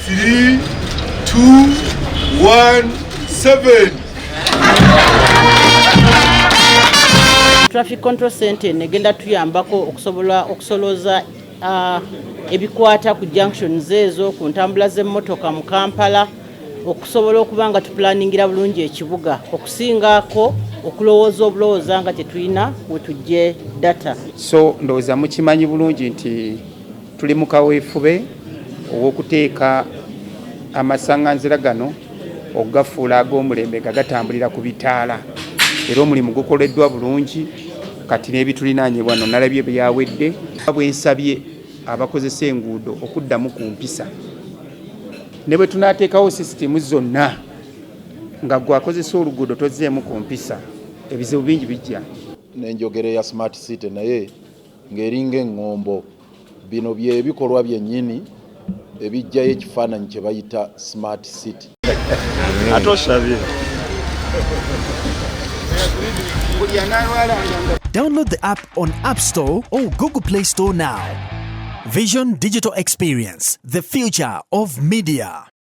3, 2, 1, 7. Traffic Control Center eno egenda tuyambako okusobola okusolooza ebikwata ku junctions ezo, ku ntambula z'emmotoka mu Kampala, okusobola okuba nga tupulaningira bulungi ekibuga, okusingako okulowooza obulowooza nga tetulina we tujje data. So ndowooza mukimanyi bulungi nti tuli mu kaweefube ow'okuteeka amasaŋŋanzira gano okugafuula ag'omulembe nga gatambulira ku bitaala, era omulimu gukoleddwa bulungi. Kati n'ebitulinaanye wano nalabye byawedde. Bwe nsabye abakozesa enguudo okuddamu ku mpisa, ne bwe tunaateekawo sisitimu zonna, nga gwe akozesa oluguudo tozzeemu ku mpisa, ebizibu bingi bijja. N'enjogera eya smart city naye ng'eringa eŋŋombo, bino byebikolwa byennyini ebijjayo ekifaananyi kye bayita smart city. Ate osabye. Download the app on App Store or Google Play Store now. Vision Digital Experience, the future of media.